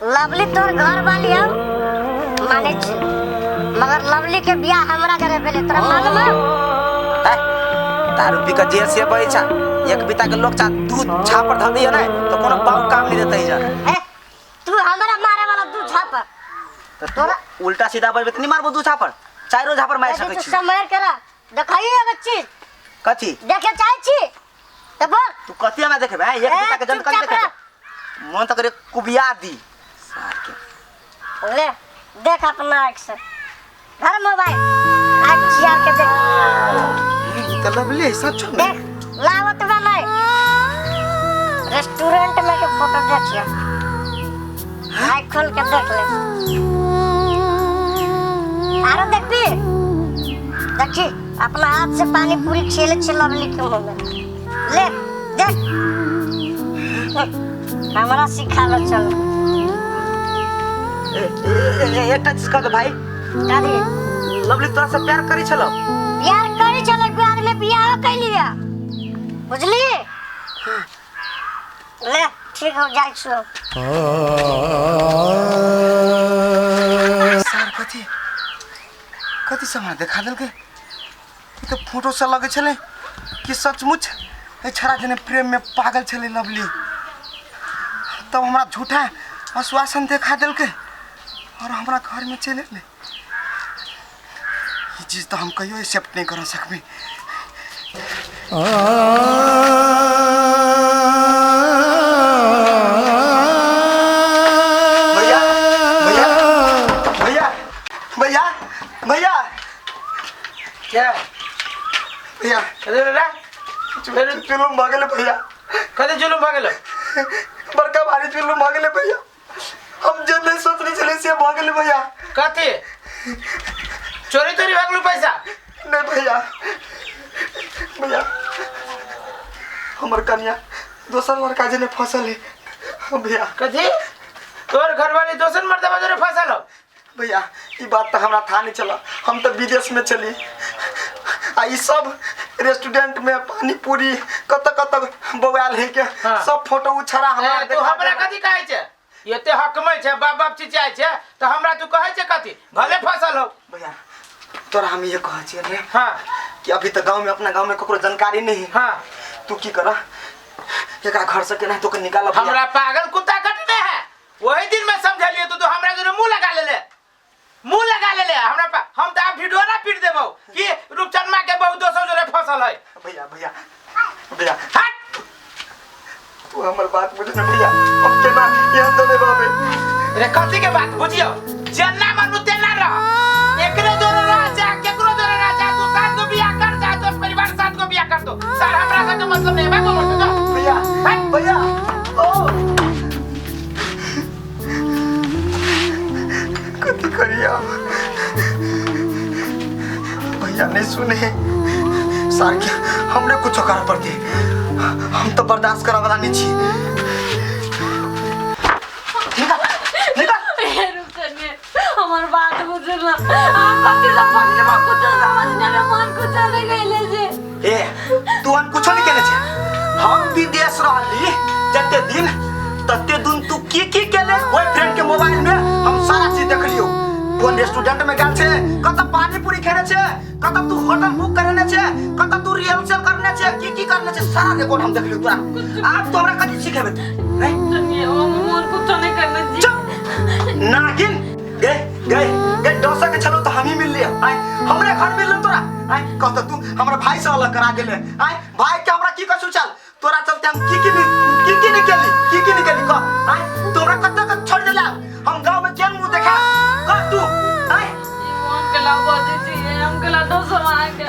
Lovely तोर घर वाली हम मानै छी, मगर लवली के बियाह हमरा घरे भेलै, तोरा मालूम है? ए, दारू पी के जे से बजै छा, एक बीता के लोग चा दू छापर धऽ दियै ने तो कोनो बाऊ काम नहीं देतै जा। ए, तू हमरा मारे वाला दू छापर तो तोरा उल्टा सीधा बजबै त नहीं मारबो दू छापर, चारो झापर मारि सकै तू छी। समर करा देखाई एगो चीज। कथी देखे चाहे छी त बोल। तू कथी हमरा देखेबे? एक ए, बीता के जन कथी चुपचाप देखेबे? रह। मन त करे कुबिया दी सार के। ले देख अपना आँख से, धर मोबाइल आँख चिया के देख। ई त लवली है सच में। देख लावत बा नहीं, रेस्टोरेंट में के फोटो देखियो, आँख खोल के देख ले। आरो देखबी, देखी अपना हाथ से पानी पूरी खेले छे लवली के मुंह में। ले देख, हमरा सिखालो चल। ए, ए, ए, एकटा चीज कह दे भाई। दादी लवली तोरा से प्यार करी छलो? प्यार करी छलो, प्यार में बियाह कैलिया, बुझली? ले ठीक हो जाइ छो। सर कथी कथी सब हमरा देखा देलकै? ई तऽ फोटो से लगै छलै कि सचमुच एहि छड़ा जने प्रेम में पागल छलै लवली। तब हमरा झूठा आश्वासन देखा देलकै और हमरा घर में चलि एलै। ई चीज तऽ हम कहियो एक्सेप्ट नहीं कर सकबै। भैया भैया भैया भैया भैया क्या भैया अरे रे जुलुम भऽ गेलै भैया। कथी जुलुम भऽ गेलै? बड़का भारी जुलुम भऽ गेलै भैया। हम जे नहीं सोचने छलियै से भऽ गेलै भैया। कथी चोरी तोरी भऽ गेलौ पैसा? नहीं भैया, भैया हमर कन्या दोसर लड़का जने फसल है भैया। कथी तोर घरवाली दोसर मर्दबा जरे फसल हो? भैया ई बात तो हमरा था नहीं चला, हम तो विदेश में चली आ ई सब रेस्टोरेंट में पानी पूरी कत कत बौआल है के। हाँ। सब फोटो उछरा हमरा ए, तू देखा हमरा देलक। कथी कहै छै? एते हकमै छै, बाप बाप चिचियाइ छै तऽ हमरा तू कहै छै कथी? भले फसल हो। भैया तोरा हम ये कहै छियै रे हाँ कि अभी तऽ गाँव में अपना गाँव में ककरो जानकारी नहीं है। हाँ तू की कर एकरा घर से केना तोके निकाल। हमरा पागल कुत्ता कटने है, वही दिन में समझलिए तू तो हमरा जोरे मुंह लगा लेले, मुंह लगा लेले हमरा पा। हम तऽ आब ढिढोरा पीट देबौ कि रूपचनमा के बहु दोसर जोरे फसल है। भैया भैया भैया हट तू हमर बात बुझ ना भैया, हम केना एहन देने रहबै। रे कथी के बात बुझियो, जेना मानू तेना रह, एकरे जोरे रह जा केकरो जोरे रह जा, तू सात गो बियाह कर जा, तोर परिवार सात गो बियाह कर दो, सर हमरा से मतलब नहीं बा को जा। भैया भैया ओ कथी करिया भैया नहीं सुने सार के, हमरे कुछो करे पड़ते, हम तो बर्दाश्त करे वाला नहीं छी। निकल निकल। हमर बात बुझल ना, आप कथी से फसलबा कुछो समझ नहीं आवे, मन कुछो नहीं गइले जे। ए तू हम कुछो नहीं केने छे, हम विदेश रहली जते दिन तते दिन तू की की केले बॉयफ्रेंड के मोबाइल में हम सारा चीज देखलियो। कोन रेस्टोरेंट में गेल छे, कत पानी पूरी खेने छे, कत तू होटल बुक करने छे, कत तू रिहर्सल करने छे, की की करने छे, सारा रिकॉर्ड हम देखलियो तोरा। आब तो हमरा कथी सिखेबे तू? नहीं मन कुछो नहीं करने छी। चुप नागिन गए गए गए डोसा के छलो तो हम ही मिल लिया। आय हमरे घर मिलल तोरा। आय कह त तू हमरा भाई से अलग करा गेले। आय भाई के हमरा की कसू चल तोरा चलते हम की की की निकली की निकली कह। आय तोरा कत तक छोड़ देला, हम गांव में केन मुंह देखा कह तू। आय मन के ला बजे छी, हम के ला दोसो मांगे।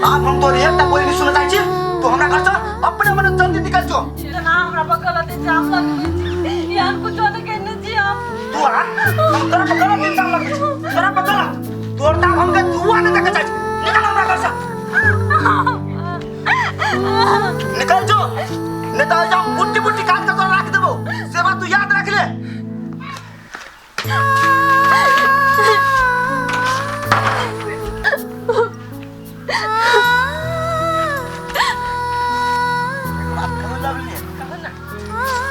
आब हम तोर एकटा बोली नहीं सुनत छी, तू हमरा घर से अपने मन जल्दी निकल जो। ना हमरा पर गलत इल्जाम लगबै छी, यार कुछो नहीं कहने छी हम। तू आ हम तोरा पर गलत इल्जाम लगबै छी, तोरा पर गलत तोर दाम हमके धुआं नहीं देखे चाहै छी। निकल हमरा घर से निकल जो, नहीं तो हम बुट्टी बुट्टी काट के तोरा राख देबो, से बात तू याद रख ले। बात कहू लवली,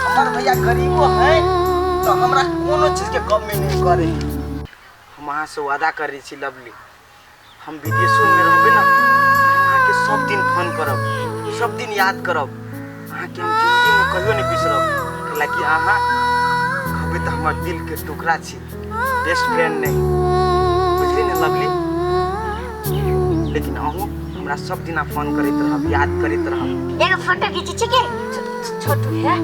हमर भैया गरीबो है हमरा कोनो चीज के कमी नहीं करे। हम अहाँ से वादा करै छी लवली, हम विदेशो में रहबै ना, हम अहाँके सब दिन फोन करब, सब दिन याद करब। अहाँके हम जिंदगी में कहियो नहीं बिसरब, कैलाकि अहाँ कहबै तऽ हमर दिल के टुकड़ा छी, बेस्ट फ्रेंड नहीं, बुझली ने लवली। लेकिन अहूँ हमरा सब दिना फोन करैत रहब, याद करैत रहब। एगो फोटो खींची छी के? छोटू है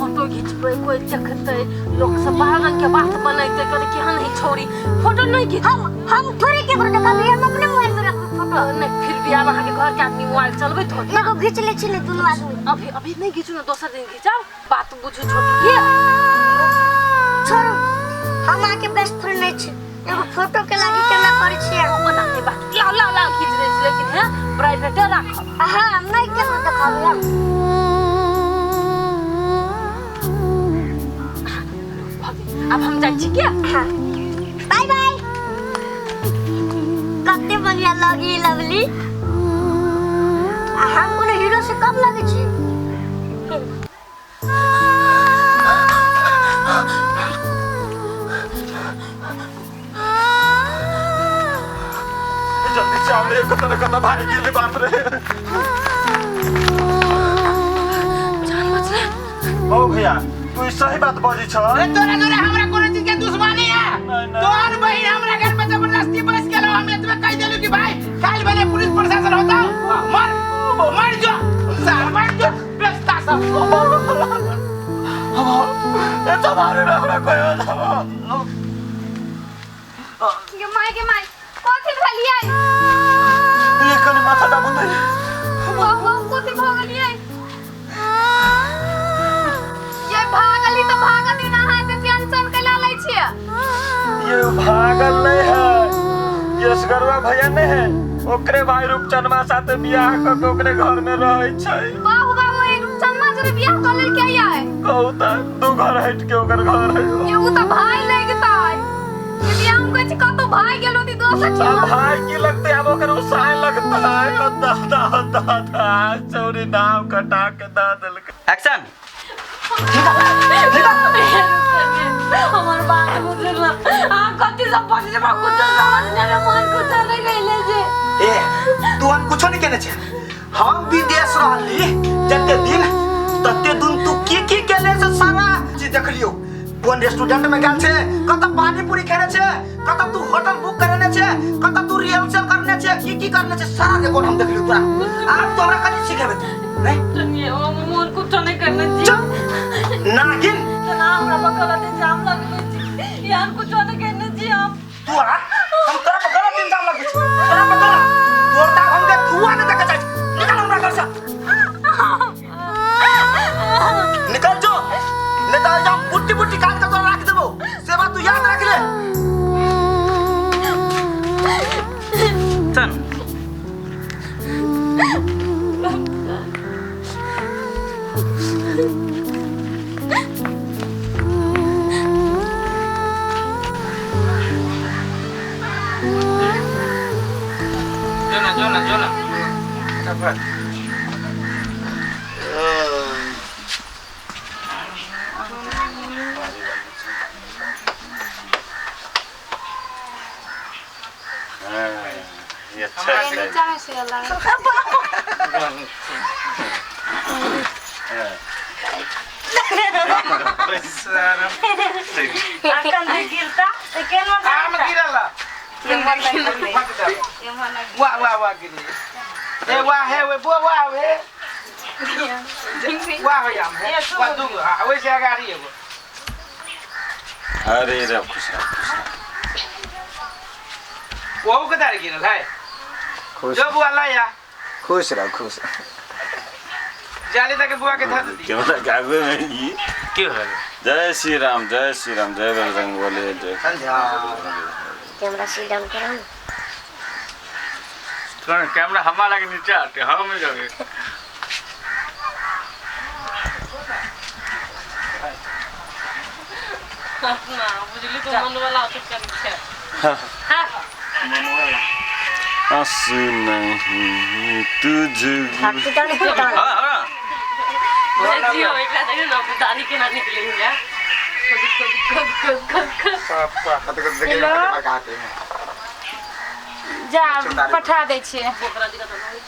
फोटो घिचबै, कोई देखतै, लोग सब बारह रंग के बात बनैतै, कहतै केहन है छोरी, फोटो नहीं घिच। हम थोड़े केकरो देखबै, हम अपने मोबाइल में रखबै फोटो। नहीं फिर भी आब अहाँके घर के आदमी मोबाइल चलबैत होत। एगो घिच लै छी ने दुनू आदमी। अभी अभी नहीं घिचू ना, दोसर दिन घिचाउ। बात बुझू छोटू के। छोड़ू, हम अहाँके बेस्ट फ्रेंड नहीं छी, एगो फोटो के लागी केना करै छियै? ओना नहीं बात, लाओ लाओ लाओ खींच दै छी, लेकिन है प्राइवेटे राखब। हाँ, हम नहीं केकरो देखबै हम। अब हम जाइ छी के? हाँ, बाय बाय। कते बढ़िया लगी लवली, आ हम कोनो हीरो से कम लगै छी? जल्दी से आओ रे, कत कत भाई गेले, बाप रे। जान बचले। ओ भैया तू ई सही बात बजै छ? अरे तोरा जोरे हमरा कोनो चीज के दुश्मनी है? तोहर बहिन हमरा घर पे जबरदस्ती बस गेलो, हम एतबे कह देलु कि भाई काल भले पुलिस प्रशासन होता, मर मर जो सार, मर जो बेस्ता सब। ए तो मारे रे हमरा कोई गे my, गे my, कथी भेलियै? ये कनी माथा दाबू दे। बाबू कथी भऽ गेलियै? ये भागली तऽ भागत ना है, ते टेंशन कैला लै छियै? ये भागल नहीं है, ये असगरवा भैया नहीं है, ओकरे भाई रूपचनमा साथे बियाह क के ओकरे घर में रहै छै। बाबू बाबू, ई रूपचनमा जोरे बियाह कऽ लेलकै यै? कहू त दू घर हट के ओकर घर है। ये उ तऽ भाई लगतै। ये बियाह हम कहै छी कतौ भाग गेलो ती दोसर अब ठिमा। भाई की लगते, अब ओकर उसाय लगता है। ओ दादा दादा चौरी नाव कटा के दा देलकै। एक्शन। हमर बात बुझल ना, अहाँ कथी सब बजै छी, हमरा कुछो समझ नहीं आबै, मन कुछो नहीं कैले छै। ए तू हम कुछो नहीं केने छे, हम विदेश रहली जते दिन तते दिन तू की की केले से सारा चीज देखलियो। कोन रेस्टोरेंट में गेल छे, कत पानी पूरी खेने छे, कत तू होटल बुक करने छे, कत तू रिहर्सल करने छे, की की करने छे, सारा रिकॉर्ड हम देखलियो तोरा। आब तो हमरा कथी सिखेबे तू? नहीं सुनिए, हम मन कुछो नहीं करने छी। चुप नागिन। ना हमरा पर गलत इल्जाम लगबै छी, यार कुछो नहीं करने छी हम। तू आ हम तोरा पर गलत इल्जाम लगबै छी, तोरा पर गलत, तोर ताप हम के धुआं नहीं देखे चाहै छी। निकल हमरा घर से, निकल जो, नहीं तो हम बुट्टी बुट्टी काट के तोरा राख देबो, से बात तू याद रख ले। चल जो ना जो ना जो ना फटाफट। ये अच्छा है। नीचा में से लगा। अखन जे गिरता तऽ केना आम गिरल वाह वाह वाह गिरी ए वाह है वे बुआ वाह वे वाह हो आम है वाह दूगो। हां ओइ से अगाड़ी एगो। अरे रे खुश रह, खुश रह। वो के दार गिरल है खुश जो बुआ लाया। खुश रह, खुश रह। जाली तक बुआ के धर दी। क्यों ना गावे में ये क्यों है? जय श्री राम, जय श्री राम, जय बजरंग बली, जय। संध्या कैमरा से डाउन करो। कौन कैमरा हमारा के नीचे आते हम जागे। ना बुझली तो मन वाला तो कर छै। हां हंस नहीं तुझे। हाथ डाउन करो। हां हां जियो एकरा देखियो ना दाढ़ी केना निकले हुए। कद कद कद पापा कते कते देखिए हेलो? कते बड़का हाथी है। जा पठा दै छियै। बोकरा दिखा तो नहीं।